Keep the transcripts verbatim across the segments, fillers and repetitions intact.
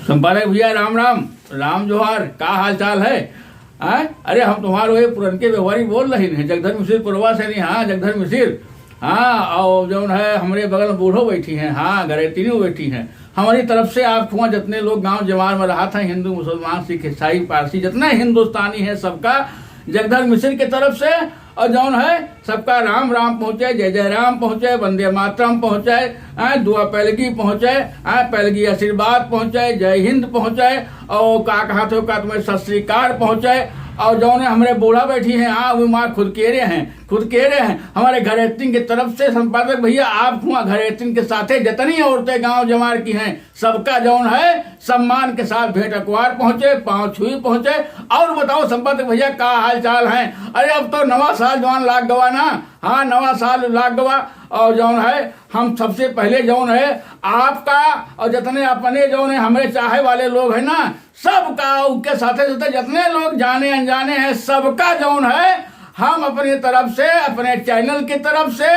संपादक भैया, राम राम, राम जोहार, का हाल चाल है? आय? अरे, हम तुम्हार वही पुरनके व्यवहारी बोल रही हैं, जगधर मिसिर पुरवा से नहीं, हाँ, जगधर मिसिर। हाँ, और जौन है, हमरे बगल में बूढ़ो बैठी हैं, हाँ, गरैतिनियो बैठी हैं। हमारी तरफ से आप खुआ जितने लोग गांव जवार में रहत हैं, हिंदू, मुसलमान, सिख, ईसाई, पारसी, जितने हिंदुस्तानी हैं, सबका जगधर मिसिर के तरफ से, और जौन है, सबका राम राम पहुँचे, जय जय राम पहुँचे, वंदे मातरम पहुँचे, आय, दुआ पैलगी पहुँचे, आय, पैलगी आशीर्वाद पहुँचे, जय हिंद पहुँचे, और का कहत हो, का तुम्हें सत श्री अकाल पहुँचे, और जौन है, हमरे बूढ़ा बैठी हैं, हाँ, वो माँ खुद केरे हैं, खुद केरे हैं, हमारे घरेतिन की तरफ से संपादक भैया, आप हुआ घरेतिन के साथे जितनी औरतें गांव जवार की हैं, सबका जौन है, सम्मान के साथ भेंट अकवार पहुँचे, पाँव छुई पहुँचे। और बताओ संपादक भैया, का हाल चाल है? अरे, अब तो नवा साल जौन लाग गवा ना, हाँ, नवा साल लाग गवा। और जौन है, हम सबसे पहले जौन है, आपका और जितने अपने जौन है, हमरे चाहे वाले लोग हैं ना, सबका, उनके साथे साथे जितने लोग जाने अनजाने हैं, सबका जौन है, हम अपनी तरफ से, अपने चैनल की तरफ से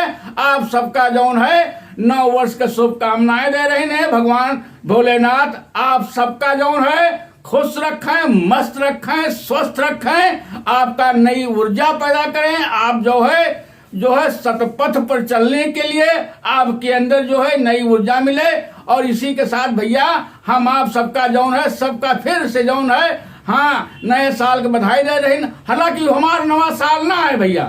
आप सबका जौन है, नव वर्ष के शुभकामनाएं दे रहे हैं। भगवान भोलेनाथ आप सबका जौन है, खुश रखें, मस्त रखें, स्वस्थ रखें, आपका नई ऊर्जा पैदा करें। आप जो है, जो है, सतपथ पर चलने के लिए आपके अंदर जो है, नई ऊर्जा मिले। और इसी के साथ भैया, हम आप सबका जौन है, सबका फिर से जौन है, हाँ, नए साल के बधाई दे रही। हालांकि यू हमार नवा साल ना है भैया,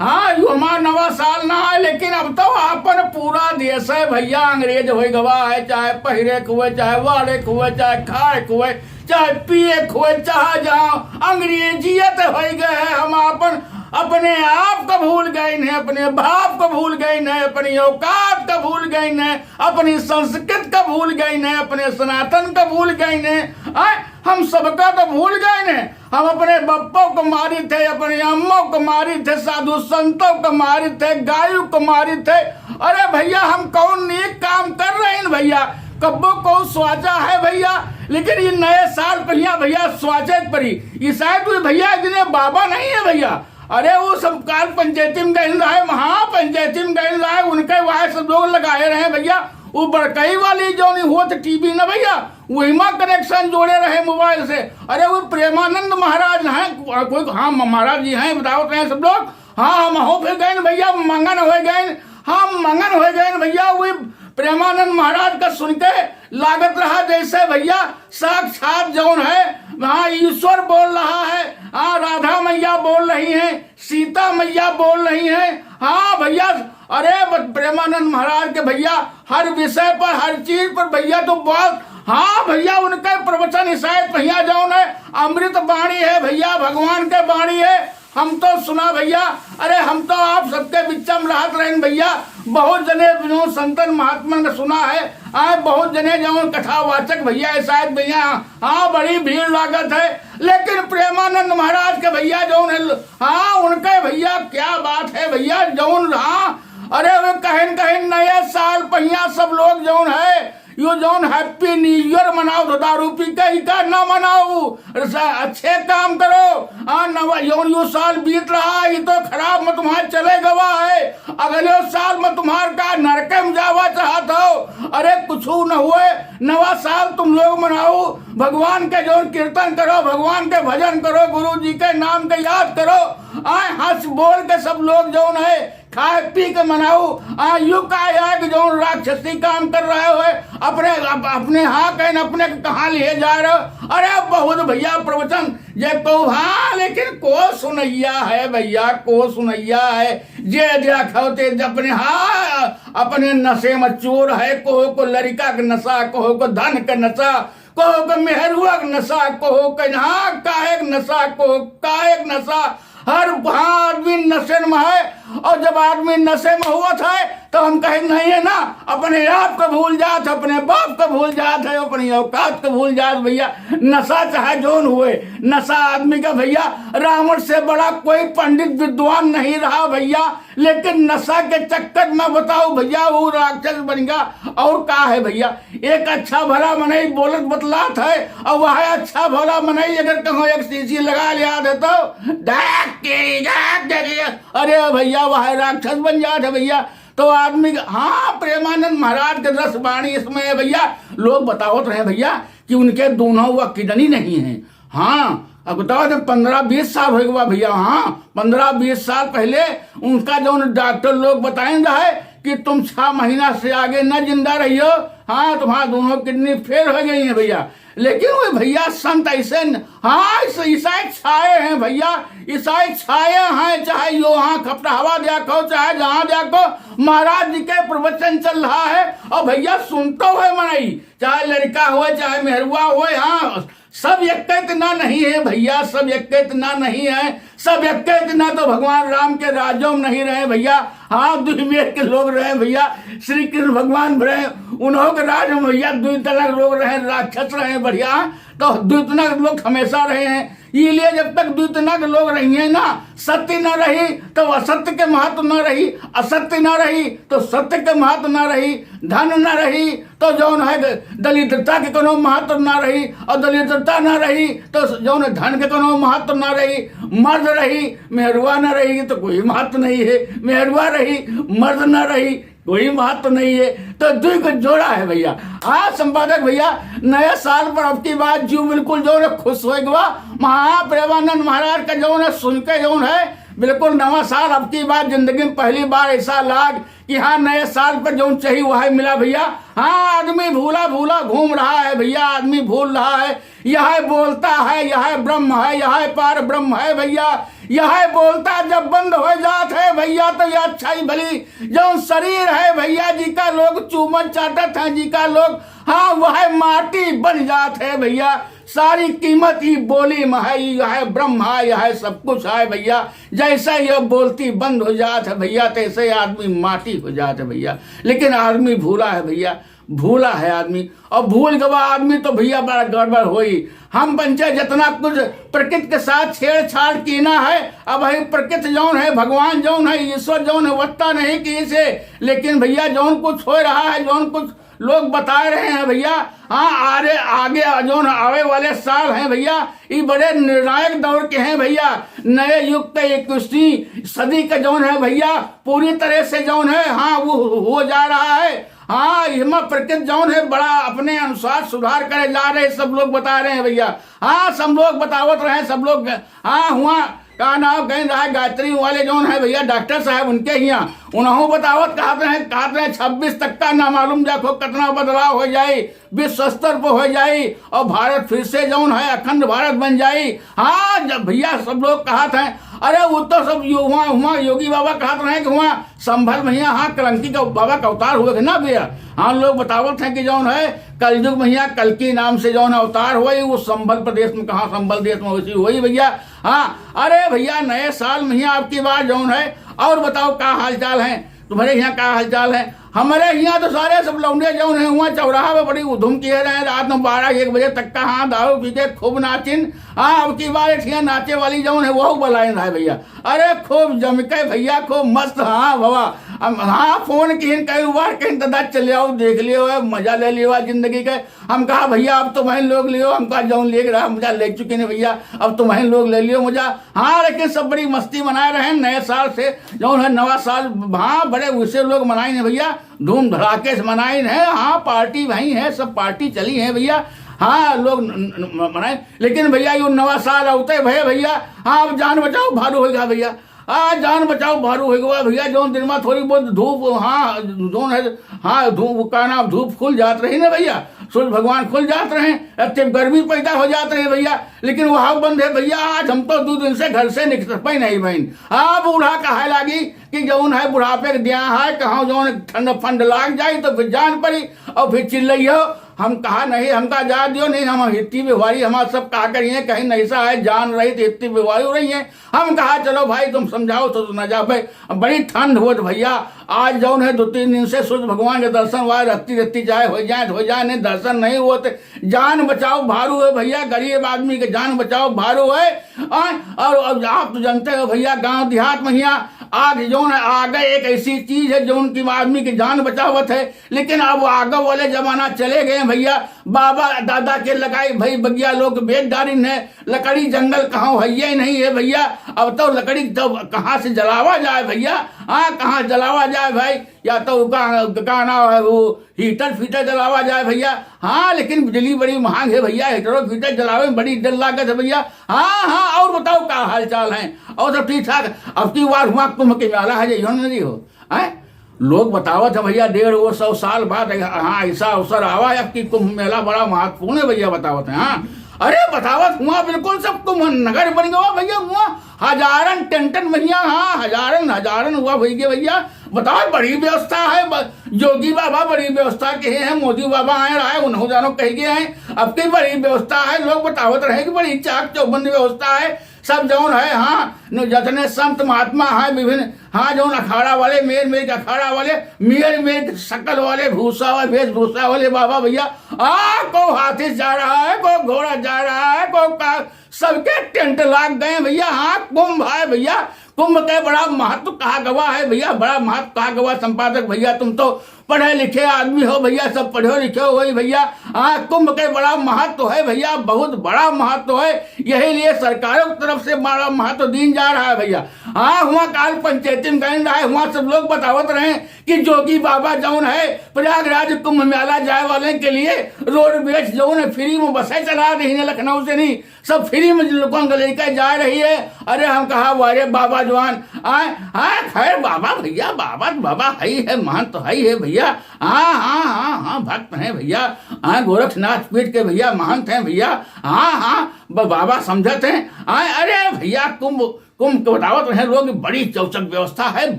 हाँ, यू हमार नवा साल ना है, लेकिन अब तो आपन पूरा देश है भैया, अंग्रेज होइ गवा है, चाहे पहिरे के हुए, चाहे वाड़े के हुए, चाहे खाए के हुए, चाहे पिए के हुए, चाहे जहाँ अंग्रेजियत होइ गए है। हम आपन, अपने आप का भूल गए हैं, अपने बाप का भूल गए हैं, अपनी औकात का भूल गए हैं, अपनी संस्कृत का भूल गए हैं, अपने सनातन का भूल गए हैं। आय, हम सबका तो भूल गए हैं। हम अपने बप्पो को मारी थे, अपने अम्मो को मारी थे, साधु संतों को मारी थे, गायु को मारी थे। अरे भैया, हम कौन नेक काम कर रहे हैं भैया? कब्बो को स्वाचा है भैया, लेकिन ये नए साल पहिया भैया स्वाचे के परी। ईसाई तो भैया इतने बाबा नहीं है भैया। अरे वो सब काल पंचायती में गए रहे, वहाँ पंचायती में गए रहे, उनके वहाँ सब लोग लगाए रहे भैया। वो बड़कई वाली जौन होत टीवी ना भैया, वही मा कनेक्शन जोड़े रहे मोबाइल से। अरे वो प्रेमानंद महाराज हैं, को-, कोई, हाँ, म-, महाराज जी हैं, बतावत रहे सब लोग। हाँ, हम हो फिर गए न भैया, मगन हो गए, हम मगन हो गए न भैया। वही प्रेमानंद महाराज का सुन के लागत रहा जैसे भैया साक्षात जौन है, हाँ, ईश्वर बोल रहा है, हाँ, राधा मैया बोल रही हैं, सीता मैया बोल रही हैं। हाँ भैया, अरे ब-, प्रेमानंद महाराज के भैया हर विषय पर, हर चीज पर भैया तो बात, हाँ भैया, उनके प्रवचन ईसाई भैया जौन है, अमृत बाणी है भैया, भगवान के बाणी है। हम तो सुना भैया, अरे हम तो आप सबके बिच्चा में रहत रहेन भैया, बहुत जने जो संतन महात्मन का सुना है, आए बहुत जने जौन कथावाचक भैया है शायद भैया, हाँ बड़ी भीड़ लागत है, लेकिन प्रेमानंद महाराज के भैया जौन है, हाँ उनके भैया क्या बात है भैया जौन, हाँ अरे वो कहन कहन नए साल पहिया सब लोग जौन है यो जौन Happy New Year मनाओ तो दारू पी के ही का ना मनाओ, अरे सा-, अच्छे काम करो। आ नवा जौन यो साल बीत रहा है, ये तो खराब में तुम्हार चले गवा है, अगले साल में तुम्हार का नरके में जावा चाहत हो। अरे कुछ न हुए, नवा साल तुम लोग मनाओ, भगवान के जौन कीर्तन करो, भगवान के भजन करो, गुरु जी के नाम के याद करो। आए हंस बोल के सब लोग जौन है खाए पी के मनाऊ। आ यू का आया कि जौन राक्षसी काम कर रहे हो, अपने अप-, अपने हाँ कहन अपने के कहाँ लिए जा रहे हो? अरे बहुत भैया प्रवचन जे को हाँ, लेकिन को सुनैया है भैया, को सुनैया है? जे देखो ते अपने हाँ अपने नशे में चूर है, कोहो को लड़का के नशा, कोहो को धन के नशा, कोहो के मेहरुआ के नशा, कोहो के हाँ काहे के नशा, कोहो काहे के नशा। हर हाँ आदमी नशे में है, और जब आदमी नशे में हुआ था तो हम कहे नहीं है ना, अपने आप को भूल जात है, अपने बाप को भूल जात है, अपनी औकात को भूल जात भैया। नशा चाहे जौन हुए, नशा आदमी का भैया, रावण से बड़ा कोई पंडित विद्वान नहीं रहा भैया, लेकिन नशा के चक्कर में बताओ भैया वो राक्षस बन गया। और का है भैया, एक अच्छा भला मनई बोलत बतलात है, और वह अच्छा भला मनई अगर कहूँ एक शीशी लगा लिया दे तो डाक के, डाक के, अरे भैया वह राक्षस बन जात है भैया। तो आदमी का, हाँ, प्रेमानंद महाराज के रस वाणी इसमें है भैया। लोग बतावत रहे भैया कि उनके दोनों वा किडनी नहीं है। हाँ, अब बताओ, जब पन्द्रह बीस साल होइ गवा भइया, हाँ, पन्द्रह बीस साल पहिले उनका जौन डॉक्टर लोग बताइन रहे कि तुम छह महीना से आगे न जिंदा रहियो, हाँ, तुम्हारा दोनों किडनी फेल होइ गई हैं भइया। लेकिन वे भइया संत ऐसे न, हाँ, इस-, ईसाई छाए हैं भइया, ईसाई छाए हैं, चाहे यो हाँ खपटहवा द्या को, चाहे जहाँ द्या को, महाराज जी के प्रवचन चल रहा है और भइया सुनतो है मनई, चाहे लड़का होए, चाहे मेहरुआ होए, हाँ, सब एक्के इतना नहीं है भइया, सब एक्के इतना नहीं है। सब एक्के इतना तो भगवान राम के राज्यों में नहीं रहे भइया। हाँ, दुनिया के लोग रहे भइया, श्री कृष्ण भगवान रहे, उन्हों के राज में भइया दुई तरह के लोग रहे, राक्षस रहे बढ़िया, तो दुई तरह के लोग हमेशा रहे हैं। ये लिए जब तक दुई तरह के लोग रही हैं ना, सत्य न रही तो असत्य के महत्व न रही, असत्य न रही तो सत्य के महत्व न रही, धन न रही तो जौन है द-, दलिद्रता के कोनो महत्व ना रही, और दलिद्रता ना रही तो जौन है धन के कोनो महत्व ना रही। मर्द रही, मेहरुआ ना रही तो कोई महत्व नहीं है, मेहरुआ रही, मर्द ना रही, कोई महत्व नहीं है। तो दुई को जोड़ा है भइया। हाँ संपादक भइया, नया साल पर अब की बार जीव बिल्कुल जौन है खुश होइ गवा। महाप्रेमानंद महाराज का जौन है सुन के जौन है बिल्कुल नवा साल अब की बार जिंदगी में पहली बार ऐसा लाग कि हाँ, नए साल पर जौन चाही वह मिला भइया। हाँ, आदमी भूला भूला घूम रहा है भइया, आदमी भूल रहा है। यह बोलता है, यह ब्रह्म है, यह पार ब्रह्म है भइया। यह बोलता जब बंद होइ जात है भइया, तो यह अच्छाई भली जौन शरीर है भइया, जिका लोग चूमन चाटत हैं, जिका लोग, हाँ, वह माटी बन जात है भइया। सारी कीमत ई बोली में है, ई है ब्रह्म है, यह सब कुछ है भइया। जैसे ये बोलती बंद हो जात है भइया, तैसे आदमी माटी हो जात है भइया। लेकिन आदमी भूला है भइया, भूला है आदमी। और भूल गवा आदमी तो भइया बड़ा गड़बड़ होई। हम पंचे जितना कुछ प्रकृति के साथ छेड़छाड़ कीना है, अब भाई प्रकृति जौन है, भगवान जौन है, ईश्वर जौन है, वत्ता नहीं की से। लेकिन भइया जौन कुछ हो रहा है, जौन कुछ लोग बता रहे हैं भइया, हाँ, आरे, आगे जौन आवे वाले साल हैं भइया, ई बड़े निर्णायक दौर के हैं भइया। नए युग के इक्कीसवीं सदी का जौन है भइया, पूरी तरह से जौन है, हाँ, वो हो जा रहा है। हाँ, इहमा प्रकृति जौन है, बड़ा अपने अनुसार सुधार करे जा रहे, सब लोग बता रहे हैं भइया। हाँ, सब लोग बतावत रहे, सब लोग, हाँ, हुआ का नाम कहीं रहा, गायत्री वाले जौन है भइया, डॉक्टर साहब, उनके हियाँ उनहूँ बतावत कहत रहे, कहत रहे, छब्बीस तक का ना मालूम देखो कितना बदलाव हो जाई, विश्व स्तर पर हो जाई और भारत फिर से जौन है अखंड भारत बन जाई। हाँ, जब भइया सब लोग कहत हैं, अरे वो तो सब यो-, हुआ, हुआ योगी बाबा कहत रहे कि हुआ संभल में हियाँ, हाँ, कलंकी का बाबा का अवतार हुए कि ना भइया। हाँ, लोग बतावत हैं कि जौन है कलयुग में हियाँ कल्कि नाम से जौन है अवतार हुआ, वो संभल प्रदेश में, कहाँ संभल देश में वैसी हुई भइया। हाँ, अरे भइया, नए साल में हियाँ अब की बार जौन है, और बताओ का हालचाल है, तुम्हरे हियाँ का हालचाल है? हमरे हियाँ तो सारे सब लौंडे जौन है, हुआ चौराहा में बड़ी उधुम किहे रहे, रात में बारह एक बजे तक का, हाँ, दारू पी के खूब नाचिन। हाँ, अब की बार एक हियाँ नाचे वाली जौन है, वहू बलाइन रहे भइया। अरे खूब जम के भइया, खूब मस्त। हाँ बाबा, हम, हाँ, फोन किहिन कई बार, कहिन दादा चले आओ, देख लियो है, मजा ले लियो है जिंदगी के। हम कहा भइया अब तुम्हें लोग लियो, हम कहा जौन लेके रहा मजा ले चुके हैं भइया, अब तुम्हें लोग ले लियो मजा। हाँ, लेकिन सब बड़ी मस्ती मनाए रहे नए साल से, जौन है नवा साल, हाँ, बड़े उसे लोग मनाइन भइया, धूम धड़ाके से मनाइन है। हाँ, पार्टी भई है, सब पार्टी चली है भइया। हाँ, लोग न-, न-, न-, मनाए, लेकिन भइया यो नवा साल आउते भए भइया, हाँ, अब जान बचाओ भारू होइगा भइया। आ, जान बचाओ भारू होइगा भइया, जौन दिन में थोड़ी बहुत धूप, हाँ, जौन है, हाँ, धूप का नाम, धूप खुल जात रही ना भइया, सूरज भगवान खुल जात रहे, तब गर्मी पैदा हो जात रही भइया। लेकिन वह बंद है भइया, आज हम तो दो दिन से घर से निकल पाए नहीं बहन। हाँ, बूढ़ा कहे लागी कि जौन है बुढ़ापे के दिया है, कहाँ जौन ठंड फंड लाग जाई तो फिर जान पड़ी और फिर चिल्लइयो। हम कहा नहीं, हमका जा दियो नहीं, हम हित्ती व्यवहारी, हमार सब कहा करिए, कहीं नहीं सा है, जान रही तो हित्ती व्यवहारी रही है। हम कहा चलो भाई तुम समझाओ तो, तो न जाबे। अब बड़ी ठंड होत भइया, आज जौन है दो तीन दिन से सूरज भगवान के दर्शन हुआ, रत्ती रत्ती चाहे हो जाए तो हो जाए, नहीं दर्शन नहीं होत। जान बचाओ भारू है भइया, गरीब आदमी के जान बचाओ भारू है। आ, और अब आप तो जानते हो भइया, गांव देहात में हियाँ आग जौन है, आग एक ऐसी चीज है जौन की आदमी की जान बचावत है। लेकिन अब आग वाले जमाना चले गए हैं भइया। बाबा दादा के लगाई भई बगिया लोग बेच डारिन है, लकड़ी जंगल कहाँ है, ये नहीं है भइया। अब तो लकड़ी तो कहाँ से जलावा जाए भइया? हाँ, कहाँ जलावा जाए भाई? या तो का, का नाम है वो हीटर फीटर जलावा जाए भइया। हाँ, लेकिन बिजली बड़ी महंग है भइया, हीटरो फीटर जलावे में बड़ी डर लागत है भइया। हाँ, हाँ, और बताओ का हाल चाल है? और सब ठीक ठाक? अब की बार हुआ कुंभ के मेला है, जइहो न जइहो, हैं? लोग बतावत है भइया, डेढ़ वो सौ साल बाद, हाँ, ऐसा अवसर आवा है, अब की कुंभ मेला बड़ा महत्वपूर्ण है भइया, बतावत है। हाँ, अरे बतावत हुआ बिल्कुल सब कुंभ नगर बन गवा भइया, हुआ हजारन टेंटन भइया, हाँ, हजारन हजारन हुआ भइया। बताओ, बड़ी व्यवस्था है, ब-, योगी बाबा बड़ी व्यवस्था के हैं, मोदी बाबा आए रहे, उन्हों जानो कह गए हैं, अब की बड़ी व्यवस्था है। लोग बतावत रहे कि बड़ी चाक चौबंद व्यवस्था है, सब जौन है, हाँ, न-, जतने संत महात्मा हैं विभिन्न, हाँ, जौन अखाड़ा वाले, मेर मेर के अखाड़ा वाले, मेर मेर के शकल वाले, भूसा वाले, वेशभूषा वाले बाबा भइया, आ, को हाथी से जा रहा है, को घोड़ा जा रहा है, को का, सबके टेंट लाग गए भइया। हाँ, कुंभ है भइया, कुंभ के बड़ा महत्व कहा गवा है भइया, बड़ा महत्व कहा गवा। संपादक भइया, तुम तो पढ़े लिखे आदमी हो भइया, सब पढ़े लिखे हो वही भइया। हाँ, कुंभ के बड़ा महत्व है भइया, बहुत बड़ा महत्व है, यही लिए सरकारों की तरफ से बड़ा महत्व दीन जा रहा है भइया। हाँ, हुआ काल पंचायती में गए रहा है, हुआ सब लोग बतावत रहे कि जोगी बाबा जौन है प्रयागराज कुंभ मेला जाए वाले के लिए रोडवेज जौन है, फ्री में बसें चला रही है लखनऊ से नहीं, सब फ्री में जिन लोगन के लेके जा रही है। अरे हम कहा, "वाह रे बाबा जवान, आए, आए, खैर बाबा भइया, बाबा, बाबा हई है, महंत हई है भइया, हाँ, हाँ, हाँ, हाँ, भक्त हैं भइया, हाँ, गोरखनाथ पीठ के भइया, महंत हैं भइया, हाँ, हाँ, ब-, बाबा समझत हैं, आए, अरे भइया, कुंभ, कुंभ के बतावत रहे लोग, बड़ी चौचक व्यवस्था है,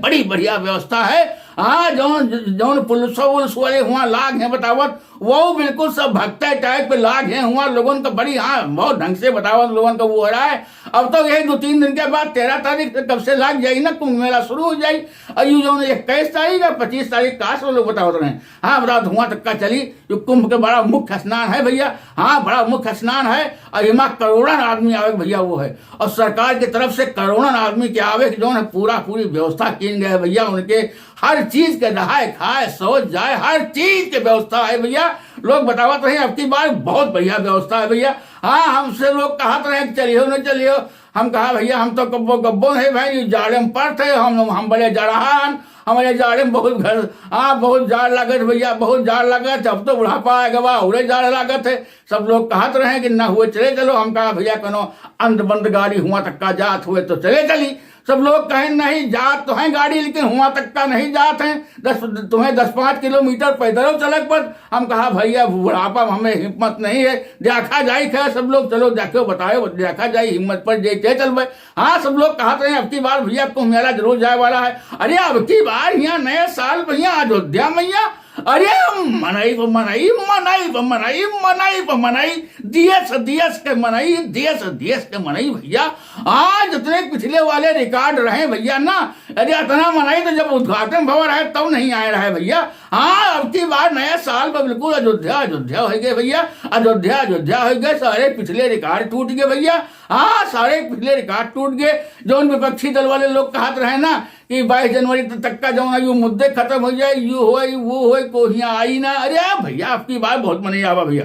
बड़ी बढ़िया व्यवस्था है, हाँ, जौन, जौन पुलिस, पुलिस वाले हुआ लाग हैं बतावत, वो बिल्कुल सब भक्ता टाइप के लाग हैं हुआ लोगन का बड़ी, हाँ, बहुत ढंग से बतावत लोगन का वो हो रहा है। अब तो यही दो तीन दिन के बाद तेरह तारीख से कब से लाग जाई ना, कुंभ मेला शुरू हो जाई। और यू जौन इक्कीस तारीख और पच्चीस तारीख का सब लोग बतावत रहे। हाँ, बतावत हुआ तक का चली, जो कुंभ के बड़ा मुख्य स्नान है भइया। हाँ, बड़ा मुख्य स्नान है और इमा करोड़न आदमी आवे भइया वो है। और सरकार की तरफ से करोड़न आदमी के आवे के जौन है पूरा पूरी व्यवस्था कीन गए भइया। उनके हर चीज के नहाए खाए, सोच जाए, हर चीज के व्यवस्था है भइया। लोग बतावत रहे, अब की बार बहुत बढ़िया व्यवस्था है भइया। हाँ, हमसे लोग कहत रहे कि चलियो न चलियो, हम कहा, "भइया, हम तो कब्बो, कब्बो नहीं भाई, ये जाड़े में पड़त है, हम, हम बड़े जड़हान, हमारे जाड़े में बहुत घर, हाँ, बहुत जाड़ लागत भइया, बहुत जाड़ लागत, अब तो बुढ़ापा आ गवा, उड़े जाड़ लागत है।" सब लोग कहत रहे कि ना हुए चले चलो। हम कहा, "भइया, कोनो अंध बंद गाड़ी हुआ तक का जात हुए तो चले चली।" सब लोग कहे, "नहीं, जात तो हैं गाड़ी, लेकिन हुआ तक का नहीं जात हैं, दस, तुम्हें दस पाँच किलोमीटर पैदल चलक पर।" हम कहा, "भइया, बुढ़ापा में हमें हिम्मत नहीं है, देखा जाई।" खैर, सब लोग, "चलो, देखो, बताओ, देखा जाई, हिम्मत पर जे, जे चलबे।" हाँ, सब लोग कहत रहे, "अब की बार भइया कुंभ मेला जरूर जाए वाला है।" अरे, अब की बार यहाँ नए साल भइया अयोध्या मैया, अरे, मनई प मनई, मनई प मनई, मनई प मनई, देश देश के मनई, देश देश के मनई भइया। आज जितने पिछले वाले रिकॉर्ड रहे भइया ना, अरे, इतना मनई तो जब उद्घाटन भवा रहे तब नहीं आए रहे भइया। हाँ, अब की बार नया साल पर बिल्कुल अयोध्या, अयोध्या होइ गए भइया, अयोध्या, अयोध्या होइ गए, सारे पिछले रिकॉर्ड टूट गए भइया। हाँ, सारे पिछले रिकॉर्ड टूट गए। जौन विपक्षी दल वाले लोग कहत रहे ना कि बाईस जनवरी त-, तक का जौन है, यू मुद्दे खत्म होइ जाए, यू होए, वो होए, को हियाँ आई ना। अरे भइया, अब की बार बहुत मनई आवा भइया।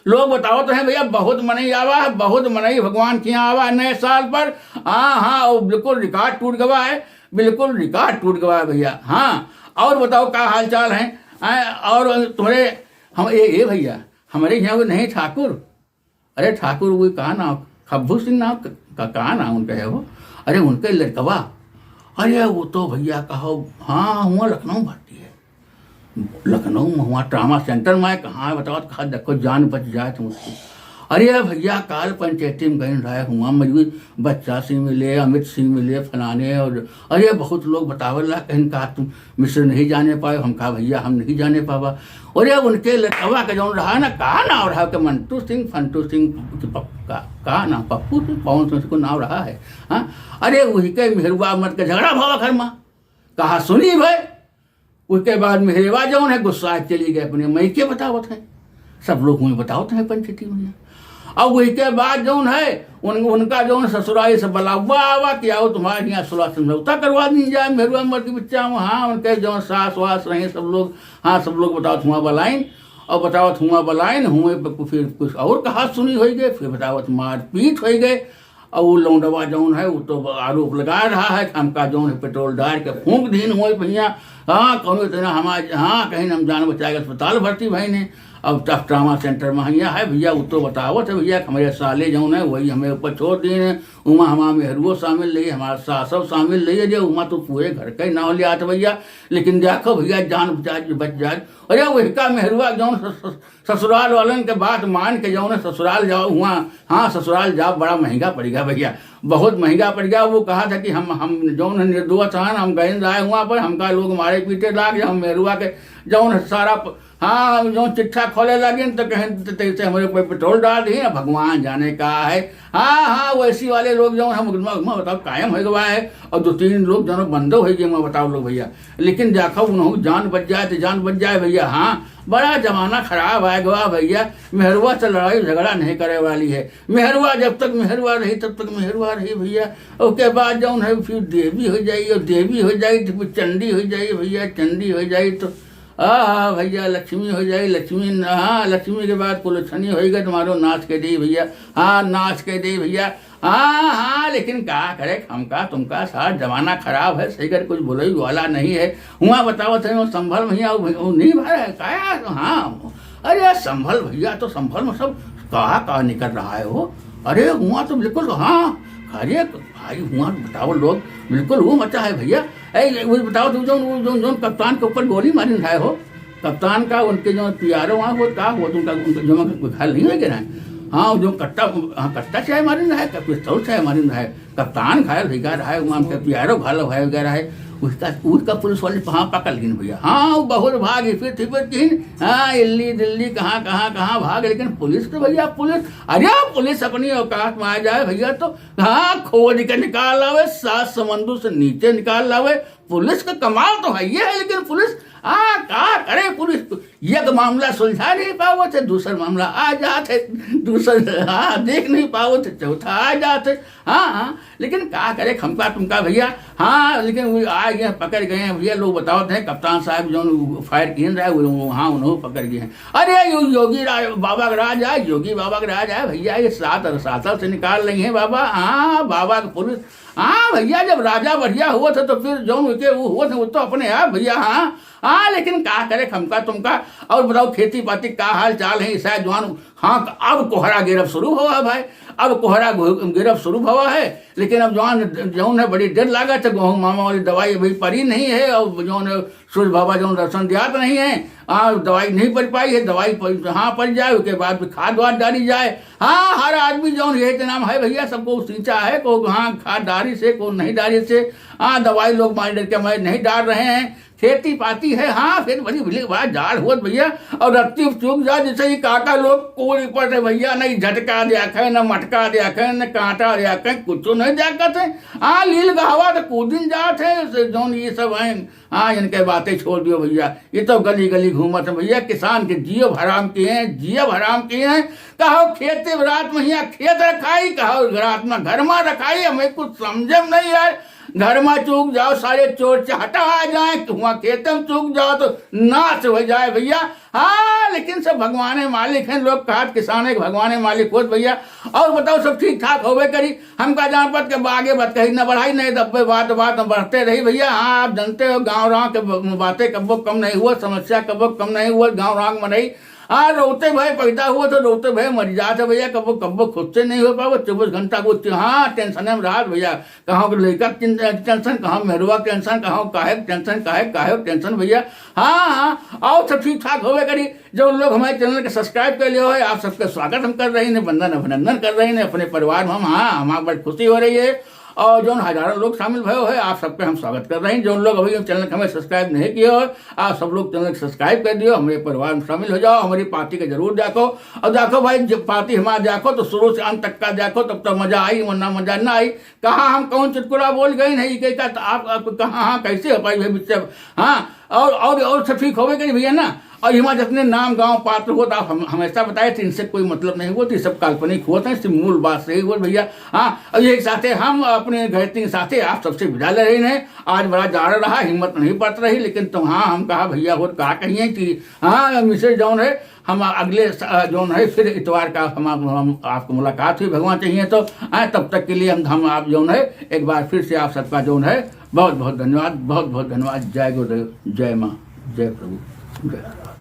लोग बतावत रहे भइया, बहुत मनई आवा है, बहुत मनई भगवान के यहाँ आवा है नए साल पर। हाँ, हाँ, वो बिल्कुल रिकॉर्ड टूट गवा है, बिल्कुल रिकॉर्ड टूट गवा है भइया। हाँ, और बताओ का हाल चाल है? आए, और तुम्हारे, हम, ए, ए भइया, हमारे यहाँ वो नहीं ठाकुर, अरे ठाकुर, वो का नाम, खब्बू सिंह नाम क-, का, का नाम उनका है वो? अरे उनके लड़कवा, अरे वो तो भइया कहो, हाँ, हुआ लखनऊ भर्ती है, लखनऊ में हुआ ट्रामा सेंटर में। कहाँ बताओ, कहा देखो जान बच जाए तुम उसकी। अरे भइया, काल पंचायती में गए रहे हुआ, मयूर बच्चा सिंह मिले, अमित सिंह मिले, फलाने और अरे बहुत लोग बतावेला, कहीं कहा तुम मिश्र नहीं जाने पाए, हम कहा भइया हम नहीं जाने पावा। अरे उनके लड़कवा के जौन रहा ना, का नाम रहा के, मंटू सिंह, फंटू सिंह, कि पप-, का, का नाम, पप्पू सिंह, पवन सिंह को नाम रहा है, हाँ। अरे वही के मेहरुआ मत के झगड़ा भावा घर में, कहा सुनी भाई। उसके बाद मेहरुआ जौन है गुस्सा चली गए अपने मई के बतावत है। सब लोग हुए बतावत हैं पंचायती में। अब वही के बाद जौन है, उन-, उनका जौन ससुराल से बुलावा आवा कि आओ तुम्हारे यहाँ सुलह समझौता करवा दी जाए, मेहरुआ मर के बच्चा में। हाँ, उनके जौन सास वास रहे सब लोग, हाँ, सब लोग बतावत हुआ बुलाइन, और बतावत हुआ बुलाइन, हुए प-, फिर कुछ और कहा सुनी होइ गए, फिर बतावत मारपीट होइ गए। और वो लौंडवा जौन है, वो तो आरोप लगा रहा है कि हमका जौन है पेट्रोल डाल के फूंक दीन हुए भइया। हाँ, कौनो इतना हमार, हाँ, कहीं हम जान बचाए के अस्पताल भर्ती भइने। अब तब ट्रामा सेंटर में हियाँ है भइया, उ तो बतावत है भइया कि हमरे साले जौन है वही हमें ऊपर छोड़ दिए हैं। उमा हमार मेहरुओ शामिल रही, हमार सासो शामिल रही है, जे उमा तो पूरे घर का ही नाव लियात भइया। लेकिन देखो भइया, जान बचा बच जाए। अरे वही का मेहरुआ जौन स-, स-, ससुराल वालन के बात मान के जौन है ससुराल जाओ हुआ। हाँ, ससुराल जाओ, बड़ा महंगा पड़ गया भइया, बहुत महंगा पड़ गया। वो कहा था कि हम हम जौन है निर्दोष हन, हम गए रहे हुआ पर हमका लोग मारे पीटे लाग, हम मेहरुआ के जौन है सारा प-, हाँ, जौन चिट्ठा खोले लागिन तो कहें त-, तैसे हमरे ऊपर पेट्रोल डाल दिए, भगवान जाने का है। हाँ, हाँ, वैसी वाले लोग जौन हम उतना, उतना बताओ कायम हो गवा है, और दो तीन लोग जौन बंदो हो गए, मैं बताओ लोग भइया। लेकिन देखो उन्हों जान बच जाए तो जान बच जाए भइया। हाँ, बड़ा जमाना खराब आ गवा भइया। मेहरुआ से लड़ाई झगड़ा नहीं करे वाली है। मेहरुआ जब तक मेहरुआ रही तब तक मेहरुआ रही भइया। ओके बाद जौन है फिर देवी हो जाई, और देवी हो जाई तो फिर चंडी हो जाई भइया, चंडी हो जाई तो आहा भइया, लक्ष्मी हो जाई, लक्ष्मी न-, हाँ, लक्ष्मी के बाद कुलछनी होई गई, तुम्हारो नाश कर दी भइया। हाँ, नाश कर दी भइया। हाँ, हाँ, लेकिन का करे, हमका तुमका साथ जमाना खराब है, सही कर कुछ बोले वाला नहीं है। हुआ बतावत है, वो संभल भइया, वो, वो नहीं भर है, काया, हाँ, अरे यार, संभल भइया, तो संभल में सब कहा, कहा निकल रहा है वो। अरे, हुआ तो बिल्कुल, हाँ, अरे भाई, हुआ बताओ लोग, बिल्कुल वो मचा है भइया। ए, वो बताओ, तू जौन, वो जौन, जौन कप्तान के ऊपर गोली मारिन है हो, कप्तान का, उनके जौन पियारो वहाँ हो, का हो, उनका, उनका जौन कोई घायल नहीं हो गया है। हाँ, जो कट्टा, हाँ, कट्टा चाहे मारिन है, का पिस्तौल चाहे मारिन है, कप्तान घायल हो गया है, वहाँ उनके पियारो घायल हो गया है। उसका, उसका पुलिस वाले वहाँ पकड़ लेकिन भइया, हाँ, वो बहुत भाग, फिर, फिर, फिर, हाँ, इल्ली दिल्ली, कहाँ, कहाँ, कहाँ भाग, लेकिन पुलिस तो भइया, पुलिस, अरे, पुलिस अपनी औकात में आ जाए भइया, तो हाँ, खोज के निकाल लावे, सात समंदर से नीचे निकाल लावे। पुलिस का कमाल तो है ये है, लेकिन पुलिस, आ, का करे पुलिस? एक मामला सुलझा नहीं पावत है, दूसर मामला आ जात है, दूसर, हाँ, देख नहीं पावत है, चौथा आ जात है। हाँ, हाँ, लेकिन का करे, खमका तुमका भइया। हाँ, लेकिन वो आ गए, पकड़ गए हैं भइया, लोग बतावत हैं, कप्तान साहब जौन फायर किए रहे, वो, वो, हाँ, उन्हों पकड़ गए हैं। अरे, यो-, योगी राज, बाबा का राज है, योगी बाबा का राज है भइया, ये सात, सात से निकाल रही है बाबा। हाँ, बाबा का पुलिस। हाँ भइया, जब राजा बढ़िया हुआ था तो फिर जौन उनके वो हुआ था, वो तो अपने आप भइया। हाँ, हाँ, लेकिन का करे, खमका तुमका। और बताओ, खेती पाती का हाल चाल है, ईसा जवान? हाँ, अब कोहरा गिरब शुरू हुआ है भाई, अब कोहरा घु-, गिरब शुरू हुआ है, लेकिन अब जवान, जौन है, बड़ी डर लागत है, गेहूँ मामा वाली दवाई अभी पड़ी नहीं है, और जौन है, सूरज बाबा जौन दर्शन दियात नहीं है, आ, दवाई नहीं पड़ पाई है, दवाई पड़, हाँ, पड़ जाए, उसके बाद भी खाद वाद डाली जाए। हाँ, हर आदमी जौन ये के नाम है भइया, सबको सींचा है, को हाँ, खाद डाली से, को नहीं डाली से, हाँ, दवाई लोग मार डर के मैं नहीं डाल रहे हैं। खेती पाती है, हाँ, फिर बड़ी भली बात जाड़ होत भइया, और रत्ती चूक जा, जैसे ये काका लोग कूद पड़े भइया, नहीं झटका दिया खे, न मटका दिया खे, न कांटा दिया खे, कुछ नहीं दिया करते। हाँ, लील गहवा तो कूदिन जात है, से जौन ये सब हैं, हाँ, इनके बातें छोड़ दियो भइया, ये तो गली गली घूमत है भइया, किसान के जियो हराम किए हैं, जियो हराम किए हैं। कहो खेत रात में हियाँ खेत रखाई, कहो रात में घर में रखाई, हमें कुछ समझे में नहीं आए। घर में चूक जाओ, सारे चोर चहटा आ जाए, हुआ खेत में चूक जाओ तो नाश हो जाए भइया। हाँ, लेकिन सब भगवाने मालिक हैं, लोग कहत किसान है, भगवाने मालिक होत भइया। और बताओ, सब ठीक ठाक होबे करी। हमका जान पत के आगे बात कही न बढ़ाई, नहीं दब्बे बात, बात बढ़ते रही भइया। हाँ, आप जानते हो, गाँव राँव के ब-, बातें कब्बो कम नहीं हुआ, समस्या कब्बो कम नहीं हुआ, गाँव राँव में नहीं। हाँ, रोते भय पैदा हुआ तो रोते भय मर जात है भइया, कब्बो, कब्बो खुद से नहीं हो पावत, चौबीस घंटा को हाँ, टेंशन में रहत भइया। कहाँ के लइका के टें-, टेंशन, कहाँ मेहरुआ के टेंशन, कहाँ काहे के टेंशन, काहे, काहे के टेंशन भइया। हाँ, हाँ, और सब ठीक ठाक होबे करी। जौन लोग हमारे चैनल के सब्सक्राइब कर लियो है, आप सबके स्वागत हम कर रही हैं, वंदन अभिनंदन कर रही हैं अपने परिवार में हम। हाँ, हमारे बड़ी खुशी हो रही है। और जौन हजारों लोग शामिल भयो है, आप सबके हम स्वागत कर रही हैं। जौन लोग अभी चैनल के हमें सब्सक्राइब नहीं किए हो, आप सब लोग चैनल के सब्सक्राइब कर दियो, हमारे परिवार में शामिल हो जाओ, हमारी पार्टी के जरूर देखो। और देखो भाई, जब पार्टी हमारा देखो तो शुरू से अंत तक का देखो, तब तो मजा आई, वरना मजा ना आई। कहाँ हम कौन चुटकुला बोल गए नहीं, के का तो आप, आप कहाँ, हाँ, कैसे हो पाई भाई मुझसे? हाँ, और, और, और सब ठीक होबे करी भइया ना। और हिमा जितने नाम गाँव पात्र होत, आप हम, हमेशा बताए थे, इनसे कोई मतलब नहीं होत, ये सब काल्पनिक होत है, सिर्फ मूल बात सही होत भइया। हाँ, और यही साथे हम अपने गायत्री के साथे आप सबसे विदा ले रहे हैं। आज बड़ा जाड़ा रहा, हिम्मत नहीं पड़त रही, लेकिन तो हाँ, हम कहा भइया होत का कहिए कि हाँ, मिसेज जौन है, हम अगले स-, जौन है, फिर इतवार का हम, हम आपको मुलाकात हुई, भगवान चाहिए तो। हाँ, तब तक के लिए हम, हम आप जौन है, एक बार फिर से आप सबका जौन है, बहुत बहुत धन्यवाद, बहुत बहुत धन्यवाद। जय गुरुदेव, जय माँ, जय प्रभु, जय।